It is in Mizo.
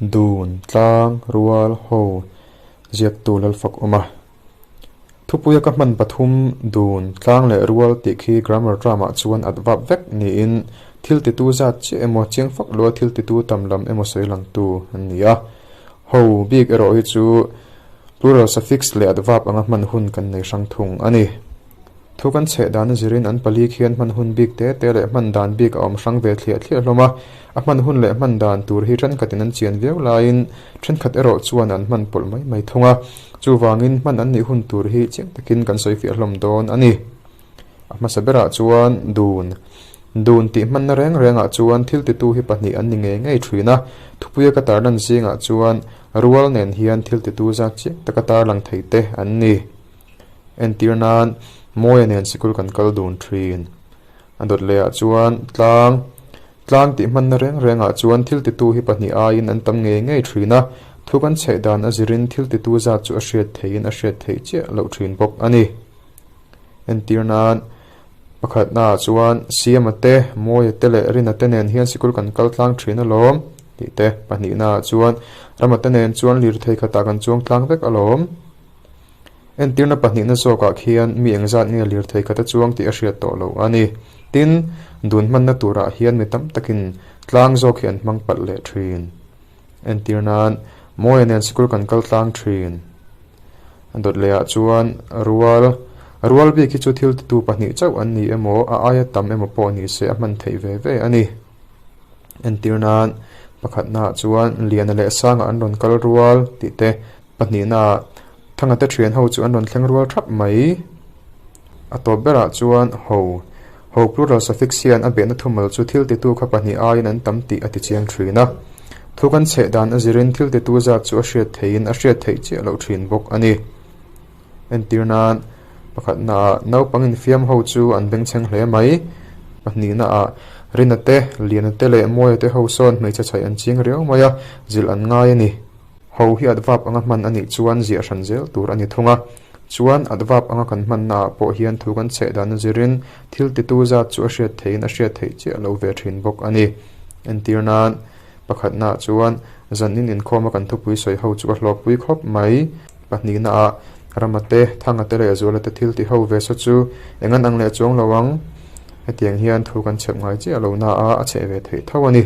Dun, tlang, rual, ho, ziaktu Lalfak awm a. Thupuia ka hman pathum, dun, tlang leh rual tih khi grammar term-ah chuan adverb vek niin thil titu zat chiah emaw chiang fak lua thil titu tam lam emaw sawi langtu an ni a. Ho bik erawh hi chu plural suffix leh adverb anga hman hun kan nei hrang thung a ni. Thu kan chheh dan a zirin an pali khian hman hun bik te te leh hman dan bik a awm hrang ve thliah thliah hlawm a, a hman hun leh hman dan tur hi thenkhatin an chian viau laiin thenkhat erawh chuan an hman pawlh mai mai thung a, chuvangin hman an nih hun tur hi chiang takin kan sawi fiah hlawm dawn a ni. A hmasa berah chuan dun. Dun tih hmanna reng rengah chuan thil titu hi pahnih an ni ngei ngei thin a, thupuia ka tarlan zingah chuan rual nen hian thil titu zat chiang taka tarlang thei te an ni. Entir nan Mawia nen sikul kan kal dun thin. A dawt leh ah chuan tlang, tlang tih hmanna reng reng ah chuan thil titu hi pahnih aiin an tam ngei ngei thin a, thu kan chheh dan a zirin thil titu zat chu a hriat theihin a hriat theih chiah loh thin bawk a ni. Entir nan pakhatna ah chuan Siama te, Mawia te leh Rina te nen hian sikul kan kal tlang thin alawm tih te, pahnihna ah chuan Rama te nen chuan lirthei khatah kan chuang tlang vek alawm. Entirna pahnihna zawkah khian mi engzat nge lirthei khat a chuang tih a hriat tawh lo a ni. Tin, dun hmanna turah hian mi tam takin tlang zawk hi an hmang palh leh thin. Entir nan, Mawia nen sikul kan kal tlang thin. A dawt lehah chuan rual, rual bik hi chu thil titu pahnih chauh an ni emaw, a aia tam emaw pawh ni se a hman theih ve ve a ni. Entir nan, pakhatnaah chuan Liana leh Sanga an rawn kal rual tih te, Pahnihnaah Thangate thian ho chu an rawn thleng rual thap mai. A tawp berah chuan ho, ho plural suffix hian a behna thumal chu thil titu kha pahnih aiin an tam tih a ti chiang thin a. Thu kan chheh dan a zirin thil titu zat chu a hriat theihin a hriat theih chiah loh thin bawk a ni. Entir nan, pakhatnaah naupang infiam ho chu an bengchheng hle mai. Pahnihnaah Rina te, Liana te leh Mawia te ho sawn hmeichhe chhaih an ching riau mai a, zilh an ngai a ni. Ho hi adverb anga hman a nih chuan ziah hran zel tur a ni thung a. Chuan adverb anga kan hmannaah pawh hian thu kan chheh dan a zirin thil titu zat chu a hriat theihin a hriat theih chiah lo ve thin bawk a ni. Entir nan, pakhatnaah chuan zanin inkhawma kan thupui sawi ho chu ka hlawkpui khawp mai. Pahnihnaah Rama te, Thanga te leh Zuala te thil ti ho ve saw chu eng an ang leh chuang lo ang. Hetiang hian thu kan chhep ngai chiah lo na a, a chheh ve theih tho a ni.